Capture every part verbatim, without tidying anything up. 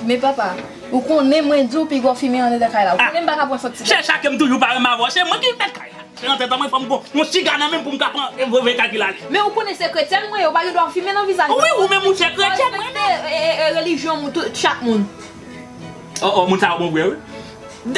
Men papa, ou konnen mwen di w pi gwo fimen anndan kay la. Ou konnen m pa ka pran sòt ti. Se sa ke m toujou pa renmen avè w. Se mwen ki mèt kay la. Se nan tèt mwen, fò m gon yon siga nan men m pou m ka pran e voye kay ki la. Men ou konnen se kretyèn mwen ye, ou pa gen dwa fimen nan vizaj mwen. Wi, ou menm ou se kretyèn, mwen menm. Respekte, e, e, e, relijyon moun, tout, chak moun. Oh, oh, moun sa yo bon vre, wi.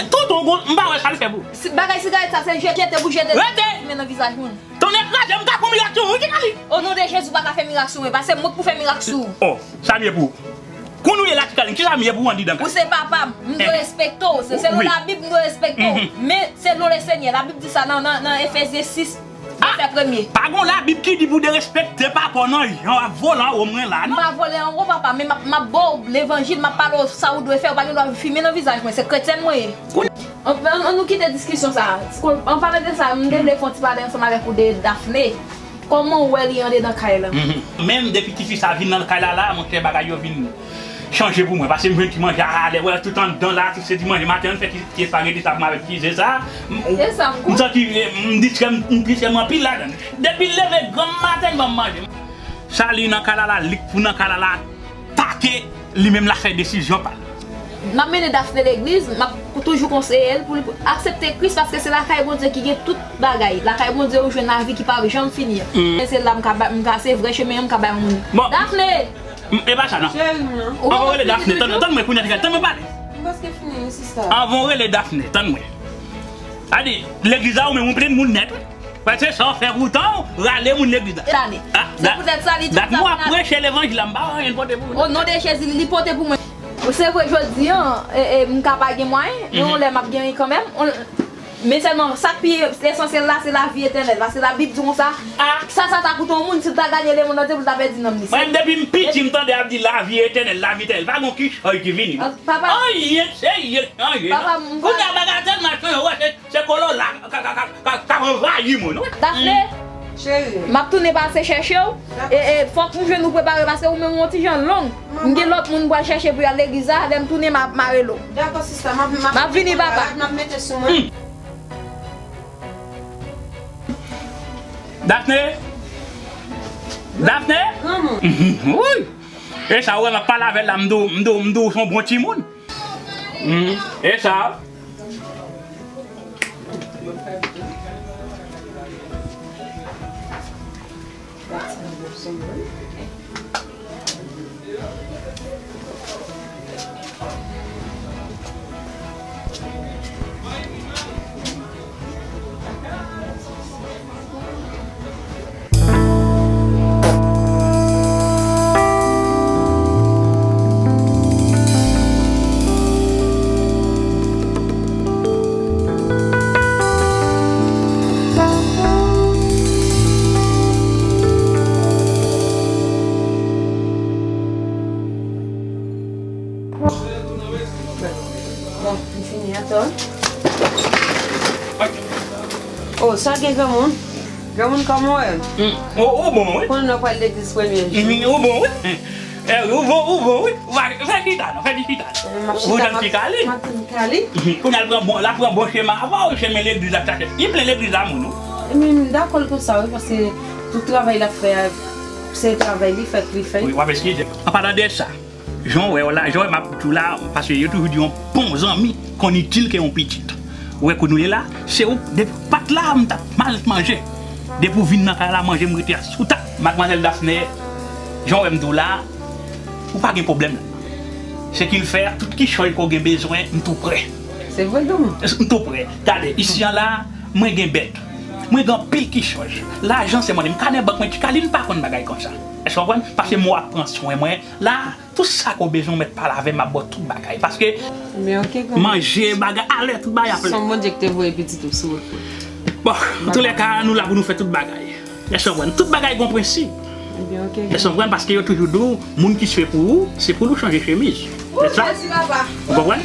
Tonton, gon, m pa wè sa l fè pou. Si, bagay sigarèt sa, se jete pou jete. Rete! Fimen nan vizaj moun. Tonnè kraze, m ka fè yon mirak sou ou, wi, Ti Kalin. O non de Jezi, ou pa ka fè mirak sou mwen, paske mwen k pou fè mirak sou ou. Oh, sa m ye pou ou. Kounye a la, Ti Kalin, kisa m ye pou ou andidan kay? Ou se papa m, m dwe respekte w. Se selon Labib, m dwe respekte w. Men, selon Lesenyè, Labib di sa nan, nan, nan Efezyen sis, vèsè premye. Pa gon Labib ki di pou derespekte papa w nan jan w ap vole anwo mwen la, non. M pa vole anwo papa, men m ap, m ap ba w levanjil, m ap pale w sa ou dwe fè, ou pa gen dwa fimen nan vizaj mwen, se kretyèn mwen ye. Ann, ann, ann nou kite diskisyon sa a. An palan de sa, m te vle fè yon ti pale ansanm avèk ou de Daphné. Kòman w wè li andedan kay la? Mhm. Menm depi tifi sa vin nan kay la la, monchè, bagay yo vin chanje pou mwen. Paske m jwenn ti manje a alè, wè, tout anndan la, tout se ti manje. Maten an, m fè ti, ti espageti sa pou mwen avèk ti ze sa. M, m santi, eh, m distrè, m, m distrè m anpil ladan. Depi l leve granm maten, li ban m manje. Sa li nan kay la la, li k pou nan kay la la, atake, li menm l a fè desizyon pa l. M ap mennen Daphné legliz, m ap toujou konseye l pou li aksepte Kris paske se lakay Bondye ki gen tout bagay. Lakay Bondye ou jwenn lavi ki p ap janm fini an. Mm. Men se la m ka ba, m ka, se vrè chemen an m ka bay yon moun. Bon. Daphné! M, e pa sa non. Cheri m nan. Ann rele Daphné, tann, tann mwen kounye a, tann mwen pale. M prèske fini wi sista. Anvan w rele Daphné, tann mwen. Gade, legliz la ou menm ou plen moun nèt wi. Paske sa w fè pou tan w, rale moun legliz la. Dane. Ah, se poutèt sa li di dat m w ap preche levanjil la, m pa wè anyen l pote pou mwen. O non de Jezi, li pote pou mwen. Se vre jodi an, e, e, m ka pa gen mwayen, men yon lè m ap genyen kanmenm. Men sèlman, sa k pi esansyèl la, se lavi etènèl. Paske Labib di konsa, sa, sa ta koute yon moun, si l ta ganye lemonn antye, pou l ta pèdi nanm li. Mwen, depi m piti, m tande y ap di lavi etènèl, lavi etènèl. Pa gon kichòy ki vini non. Papa. Anyen, serye, anyen. Papa, m kounye a bagay tèlman chanje, wè, se Se kolo la k, k, k ap anvayi moun, wi. Daphné, cheri, m ap tounen pase chèche w. E, e, fòk m jwenn ou prepare, paske ou menm ou yon ti jan long. M gen lòt moun m pral chèche pou y al legliz la, lè m tounen, m ap mare l. Dakò, sista, m ap, m ap vini, papa. M ap mete sou mwen. Daphné? Daphné? Granmoun. Wi. E sa, ou wè, m ap pale avè l la, m di w, m di w, m di w, se yon bon timoun. Mhm. E sa. Bon, m fini atò. Oh, sa gen granmoun? Granmoun, kòman w ye? Hmm, ou, ou bon, wi. Konnen nou pral legliz premye jou. Hmm, ou bon, wi. Eh, ou bon, ou bon, wi. Ou pa, fè chita, non, fè ti chita. Eh, m ap chita, m ap, m ap tann Kali. Mhm. Kounye a l pran bon, l ap pran bon chemen avan w, chemen legliz la chache. Li plen legliz la moun, wi. Ebyen, m dakò l konsa, wi, paske tout travay l ap fè a, se travay li fè k li fè. Wi, w ap eskize m. An palan de sa, Jan w wè w la, jan w wè m ap di w la, paske yo toujou di yon bon zanmi konn itil ke yon pitit. Ou wè kounye a la, se ou, depi w pa t la, m t ap mal manje. Depi w vin nan kay la, manje m rete asou tab. Madmwazèl Daphné, jan w wè m di w la, ou pa gen pwoblèm la. Ce qu'il fait, tout kichòy ke w gen bezwen, m tou prè. Se vre, granmoun. M tou prè. Gade, isi an la, mwen gen bèt. Mwen gen anpil kichòy. Lajan se mwen menm. Kanè bank mwen, Ti Kalin pa konn bagay konsa. Èske w konprann? Paske mwen w ap pran swen mwen. La, Tout sa ke w bezwen, w mèt pale avè m, m ap ba w tout bagay. Paske manje, bagay, alè, tout bagay ap lè. Son Bondye ki te voye pitit ou sou wout mwen. Bon, antoulèka, nou la pou nou fè tout bagay. Èske w konprann? Tout bagay gon prensip. Èske w konprann? Paske yo toujou di w, moun ki swe pou ou, se pou l ou chanje chemiz. Se sa? Ou konprann?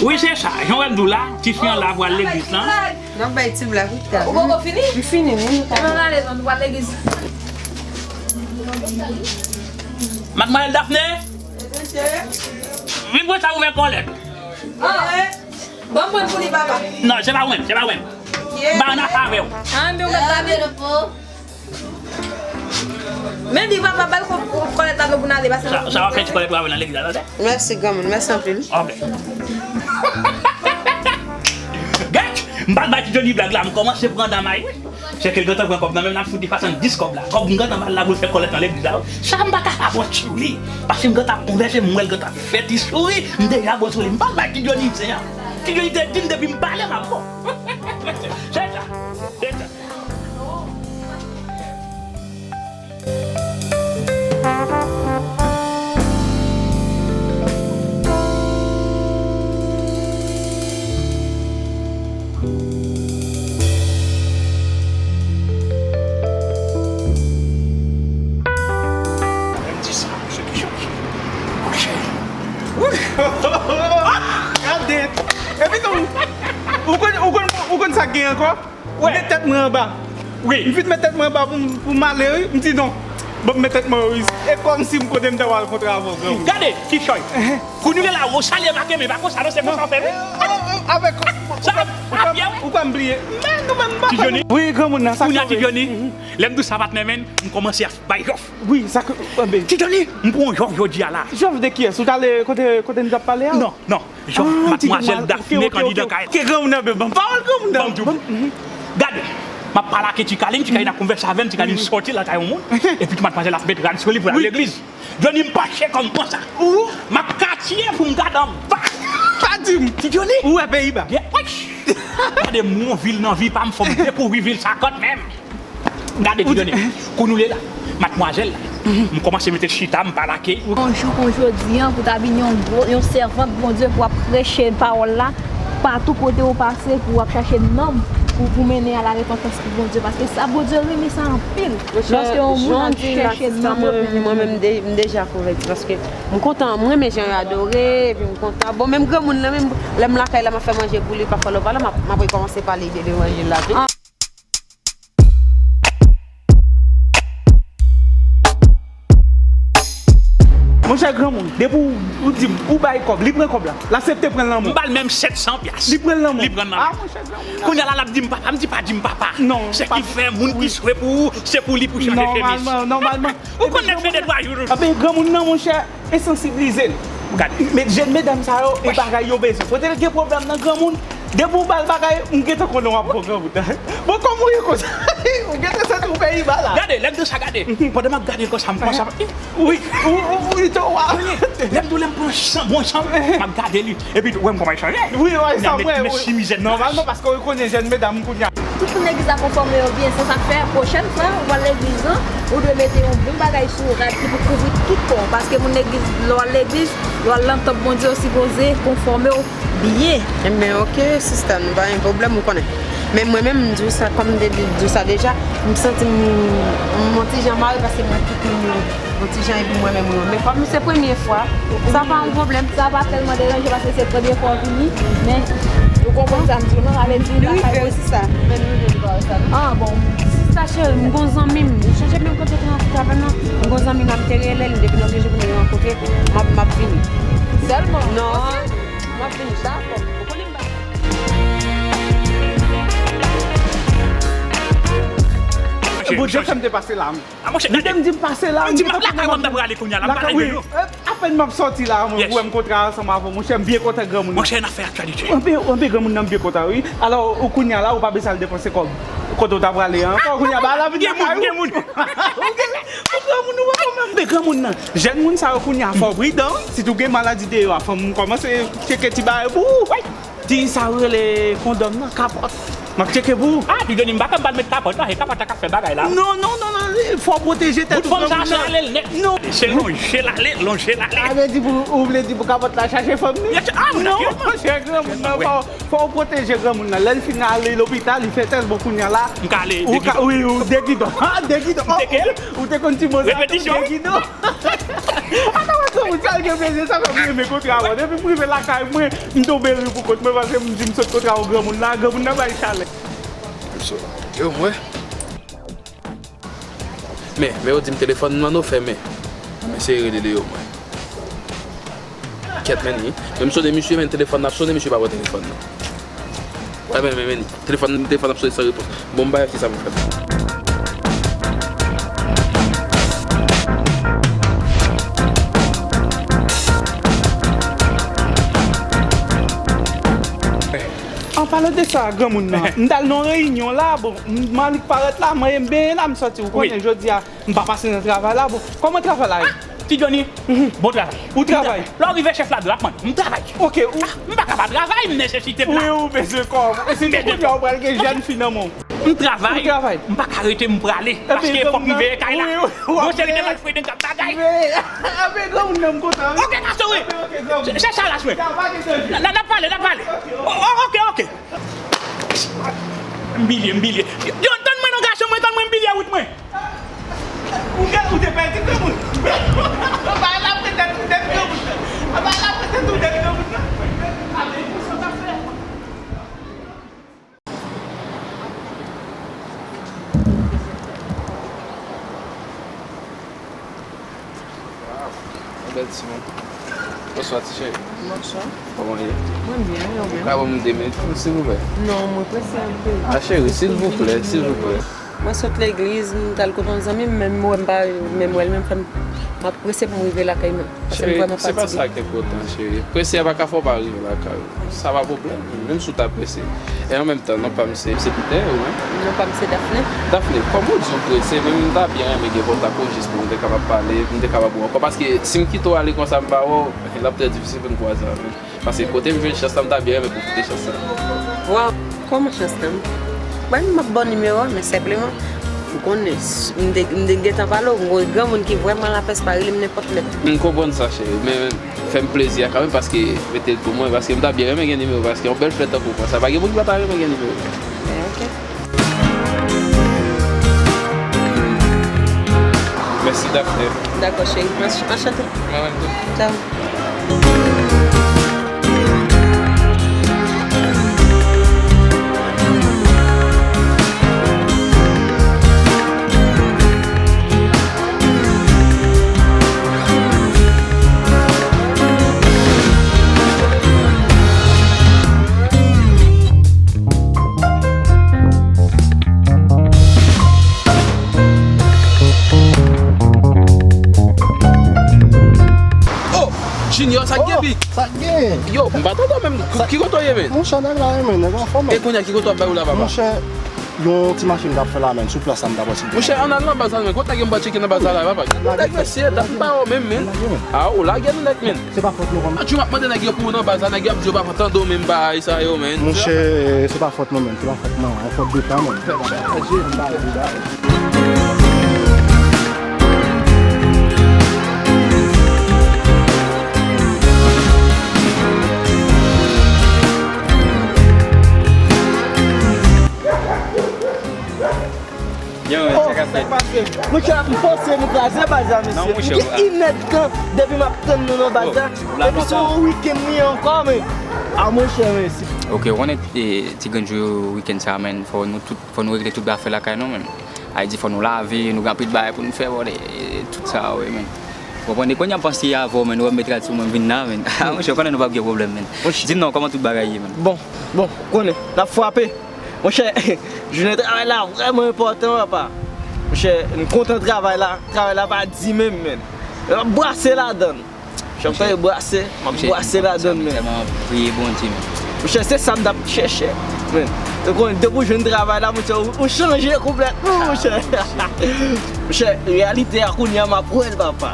Wi, se sa. Jan w wè m di w la, tifi an la pral legliz lan. N ap bay ti blag, wi, ta. Ou poko fini? M fini, wi. Ebyen, ann ale, nou pral legliz. Madmwazèl Daphné? Vin pran sa ou fè kòlèt. Ah. Ban m pran pou li, papa. Non, se pa ou menm, se pa ou menm. M pa nan afè avè w. Ah, men ou mèt gade. Men di papa, bay kòb kòlèt la nou pou n ale, pase. Sa w ap fè ti kòlèt w ap nan legliz la, tande? Mèsi, granmoun. Mèsi anpil. Ok. Gad! M pral bay ti Johnny blag la, m kòmanse pran damay, wi. Se ke l gentan pran kòb nan men m, l ap fout li swasanndiz kòb la. Kòb m gentan ba l la pou l fè kòlèt nan legliz la, wi. Sa m pa ka pa bon ti wi. Paske m gentan ap konvèse, m wè l gentan ap fè ti souri. M deja bon sou li. M pral bay ti Johnny se an. Ti Johnny te di m depi m pale m ap bon. Se sa. Se sa. Gade! Epi tou, ou konn, ou konn, ou konn sa k gen ankò? Ou met tèt mwen anba. Wi. M fin met tèt mwen anba pou m, pou m ale, wi. M di non. Bon, m met tèt mwen, wi. E kòmsi m konnen m ta pral kontre avè w, granmoun. Gade, kichòy. Kounye la, ou salye m ak men, pa konsa non, se konsa w fè m. Avèk, ou kwè m bliye? Men nou menm pa konn. Ti Johnny. Wi, granmoun nan, sa konnen. Kounye a, Ti Johnny, lè m di w sa patnè men, m kòmanse ap bay jòf. Wi, sa ke, enben. Ti Johnny, m pran yon jòf jodi a la. Jòf de kiyès? Ou t ale kote, kote n t ap pale a? Non, non. Jòf matmwazèl Daphné Candida Kay. Ke granmoun nan, ban m pawòl granmoun nan. Ban m di w. Gade, m ap pale ak Ti Kalin, Ti Kalin ap konvèse avè m, Ti Kalin sòti lakay yon moun. Epi tou matmwazèl ap met rad sou li pou l al legliz. Johnny, m panche kòm konsa. M ap katye pou m gade anba. Pa di m. Ti Johnny. Ou wè peyi ba. Gade m yon vil nan vi pa m, fò m dekouvri vil sa kanmenm. Gade, Ti Johnny, kounye la, matmwazèl la, m kòmanse mete chita, m pa lage. Yon jou kon jodi a, pou ta vin yon gwo, yon sèvant Bondye pou ap preche pawòl la, patou kote ou pase, pou w ap chache nanm, pou, pou mennen a la repantans pou Bondye. Paske sa, Bondye renmen sa anpil. Lòske yon moun ap chèche nanm yo pou mwen menm, m de-, m deja konvèti, paske m kontan, m renmen jan yo adore, epi m kontan. Bon, menm granmoun nan, menm lè m lakay la, m ap fè manje pou li, pafwa lè w pa la, m ap, m ap rekòmanse pale de levanjil la tou. Monchè granmoun, depi w, ou di m, ou bay kòb, li pran kòb la. L aksepte pran l nan men w. M ba l menm sèt san pyas. Li pran l nan men w. Li pran l nan men m. Ah, monchè granmoun. Kounye a la, l ap di m papa, m di pa di m papa. Non, se ki fè moun ki swe pou ou, se pou li pou chanje chemiz. Nòmalman, nòmalman. Ou konn nèg fè de twa jou. Anben granmoun nan, monchè, e sansiblize l. Gade. Met jèn medam sa yo, e bagay yo bezwen. Kote l gen pwoblèm nan granmoun, depi w ba l bagay, m gentan konnen w ap bon granmoun. Bon, kòman w ye konsa? Ou gentan santi w peyi ba la. Gade, lè m di w sa, gade. Pandan m ap gade l konsa, m panse ap, wi, ou, ou, ou, ou, ou, lè m di w lè m pran chan, bon chan, m ap gade li. Epi tou, wè m kòman l chanje. Wi, wè, sa m wè, wi. Nòmalman, paske w konnen jèn medam kounye a. Tout moun legliz la konfòme yo byen. Se sa k fè, pwochèn fwa ou al legliz lan, ou dwe mete yon bon bagay sou rad ki pou kouvri tout kò w. Paske moun legliz, lè w al legliz, lè w al nan tanp Bondye, ou sipoze konfòme w byen. Enben, oke, sista, nou pa gen pwoblèm, ou konnen. Men mwen menm, m di w sa, kòm m te di, di w sa deja, m santi m, m yon ti jan mare paske m wè tout moun yo yon ti jan epi mwen menm, wi. Men kòm se premye fwa, sa pa yon pwoblèm. Sa pa tèlman deranje paske se premye fwa w vini, men ou konprann sa m di w, non? Sa vle di lakay mwen. Sista. Ah, bon. Sista cheri, m gon zanmi m. Ou chonje menm kote w te nan tout avè m nan? M gon zanmi m, m te rele l, depi nan yon jou pou nou rankontre, m ap, m ap vini. Sèlman? Non. M ap vini, dakò. Ou konnen m pa. Bondye fè m te pase la. Ah, monchè, gade. Li te m di m pase la, m di m ap lakay mwen, m ta prale kounye a la, m pa lakay yo. Apèn m ap sòti la, mwen, ou wè m kontre ansanm avè w, monchè, m byen kontan granmoun nan. Monchè, n ap fè aktyalite. Anpil, anpil granmoun nan m byen kontan, wi. Alò, ou kounye a la, ou pa bezwen al depanse kòb kote w ta prale an. Ankò kounye a, ba la vin lakay ou. Gen moun, gen moun. Ou gen, ou granmoun, ou pa granmoun. Men granmoun nan, jèn moun sa yo kounye a, fò w pridan, wi. Si w gen maladi deyò a, fò m kòmanse tcheke ti bagay pou ou. Ti sa yo rele kondòm nan, kapòt. M ap tcheke pou ou. Ah, Ti Johnny, m pa ka m pa met kapòt la, se kapòt la k ap fè bagay la. Non, non, non, non, fò w pwoteje tèt ou, granmoun nan. Bout fanm sa, se ale l nèt. Non. Se lonje l ale, lonje l ale. Sa vle di pou, ou vle di pou kapòt la chache fanm li? Ah, non, monchè, granmoun nan, fò, fò w pwoteje granmoun nan. Lè l fin ale lopital, li fè tès, bon, kounye a la. M ka ale de gidon. Wi, ou de gidon. Ah, de gidon. Ou te konn ti mo sa tou, de gidon. Ata wè granmoun sa l gen plezi, sa fè m renmen kontre avè w. Depi m rive lakay mwen, m tonbe ri pou kont mwen, paske m di m sot kontre avè w granmoun la, granmoun nan bay chalè. Yo, mwen. Men, men yo di m telefòn nan nou fèmen. Men se rele yo, mwen. Kèt, men, men m sone misye, men telefòn nan ap sone, misye pa pran telefòn nan. Wè, men, men, men, telefòn, telefòn ap sone san repons. Bon, m ba yo kisa pou m fè. Pale de sa, granmoun nan. M t al nan yon reyinyon la, bon, m, Malik parèt la, mwen, m benyen la, m sòti, ou konnen, jodi a, m pa pase nan travay la, bon. Kòman travay la ye? Ti Johnny, bon travay. Ou travay? Lè w rive chèf la di w ap mande, m travay. Ok, ou... Ah, m pa ka pa travay, m nesesite m la. Wi, ou bezwen kò w. E se te kounye a ou pral gen jèn fi nan men w. M travay. Ou travay? M pa ka rete, m prale. Paske fòk m veye kay la. Wi, wi. Monchè, li te mal freden k ap bagay. Ape granmoun nan m kontan, wi. Ok, Kasore. Ok, ok, granmoun. Se sa la, swe. N a pale, n a pale. Ok, ok. O, o, ok, ok. M bilye, m bilye. Yo, tann mwen non, gason mwen, tann mwen, m bilye wout mwen. Ou gen, ou te pèdi granmoun. Anba la, petèt ou te granmoun. Anba la, petèt ou te granmoun. Ape, pou sa ta fè. Bèl timoun. Bonswa, ti cheri. Bonswa. Kòman w ye? Mwen byen, e ou menm? Ou ka ban m de minit, silvouplè? Non, mwen prese anpil. Ah, cheri, silvouplè, silvouplè. Mwen sot legliz, m t al kote yon zanmi m, men m wè m pa, men m wè l, men m fè m, m ap prese pou m rive lakay mwen. Paske m vrèman fatige. Cheri, se pa sa ki enpòtan, cheri. Prese a pa ka fè w pa rive lakay ou. Sa pa pwoblèm, menm si w ta prese. E an menm tan, non pa m se, se Peter, ou menm? Non pa m se Daphné. Daphné, kòman w di w prese, menm m ta byen renmen gen kontak ou jis pou m te kapab pale, pou m te kapab wè w ankò. Paske si m kite w ale konsa m pa wè w, l ap trè difisil pou n kwaze ankò. Paske kote m jwenn chans la, m ta byen renmen pwofite chans la. Waw, kòman chans la? Mwen, m ap ba w nimewo a, men senpleman, ou konnen, s-, m te, m te gentan pale w, m gon granmoun ki vrèman lapès pa rele m nenpòt lè. M konprann sa, cheri, men fè m plezi a kanmenm, paske mete l pou mwen, paske m ta byen renmen gen nimewo, paske yon bèl flè tankou w konsa, pa gen moun ki pa ta renmen gen nimewo. Men, ok. Mèsi, Daphné. Dakò, cheri. Anch-, anchante. Mwen menm tou. Tchao. Oh! Junior, sa k gen, Big? Sa k gen? Yo, m pa tande w menm. Ki kote w ye, menn? Monchè, nèg la ye, menn, nèg anfòm, menn. E kounye a, ki kote w ap bay ou la, papa? Monchè, yon ti machin m t ap fè la, menn, sou plas la, m t ap wè si l te... Monchè, ann al nan baz la, menn. Kot nèg yo m pa tcheke nan baz la, la, papa? Nèg mesye, dat m pa wè w menm, menn. A, ou lage nou nèt, menn. Se pa fòt nou, kòm... A, m ap mande nèg yo pou ou nan baz la, nèg yo ap di yo pa tande w menm bagay sa yo, menn. Monchè, se pa fòt mwen menm, se pa fòt mwen, se fòt de tan menm. Yo, sa k ap fèt? Monchè, m panse nou kraze baz la, mesye. Non, monchè, m gen inèdtan depi m ap tann nou nan baz la. Epi se yon wikenn li ye ankò, men. A, monchè, men si. Ok, ou konnen, e, ti grenn jou yo, wikenn sa, men, fò nou tout, fò nou regle tout afè lakay nou, men. Sa vle di fò nou lave, nou gen anpil bagay pou nou fè, bò, e, tout sa, wi, men. Ou konprann? E kounye a m panse avè w, men, ou wè m met rad sou mwen, m vin la, men. A, monchè, ou konnen nou p ap gen pwoblèm, men. Di m non, kòman tout bagay ye, men? Bon, bon, konnen, n ap frape. Monchè, jounen travay la vrèman enpòtan, papa. Monchè, m kontan travay la. Travay la pa di menm, menn. N ap brase ladann. Monchè, m ap brase, m ap brase ladann, menn. Tèlman priye Bondye, menn. Monchè, se sa m t ap chèche, menn. Ou konnen, depi w jwenn travay la, monchè, ou, ou chanje konplètman, monchè. Monchè, reyalite a, kounye a, m ap wè l, papa.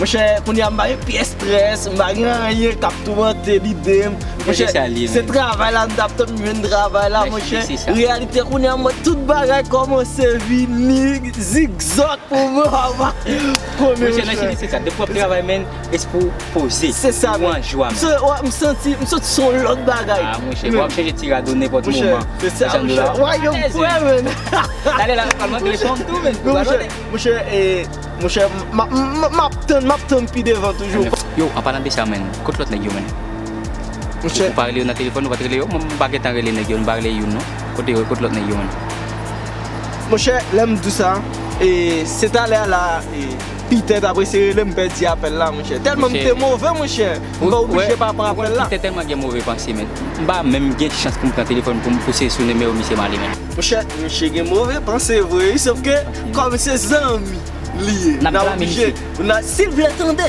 Monchè, kounye a, m pa gen pyès estrès, m pa gen anyen k ap toumante lide m. Monchè, se travay la m t ap tann, m jwenn travay la, monchè. Reyalite kounye a, mwen, tout bagay kòmanse vini zigzag pou mwen, papa. Monchè, nan Chili, se sa. Depi w ap travay, menn, espri w poze. Se sa, menn. Ou an jwa, menn. M santi, m santi se yon lòt bagay. A, monchè, w ap chanje ti rad ou nenpòt moman. Se sa, monchè. Wa, yo, m kwè, menn. Talè la, nou pral mande fanm tou, menn. Monchè, monchè, e, Monchè, m, m, m, m ap tann, m ap tann pi devan toujou. Yo, an palan de sa, menn, kot lòt nèg yo, menn? Monchè. Ou pa rele yo nan telefòn, ou pa t rele yo? Mwen, m pa gentan rele nèg yo, m pa rele youn, non. Kote yo, kot lòt nèg yo, menn? Monchè, lè m di w sa, e, se talè a la, e, Peter t ap eseye rele m, m pèdi apèl la, monchè. Tèlman m te move, monchè, m pa oblije pa pran apèl la. Peter tèlman gen move panse, menn. M pa menm gen chans pou m pran telefòn pou m pouse sou nimewo misye m ale, menn. Monchè, misye gen move panse vre, wi, sòf ke kòm se zanmi li ye, n ap oblije, si l vle tande,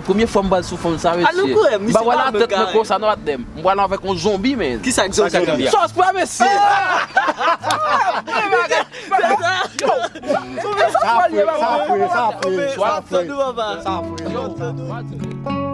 Bon, premye fwa m pral sou fanm sa, mesye. Al nou kouri, misye pa vle gade. M pa wè latèt mwen konsa non, patnè. M pral avèk yon zonbi, men. Kisa k zonbi? Sòs pwa, mesye. Sa fre, sa fre, sa fre, sa fre. Sa fre.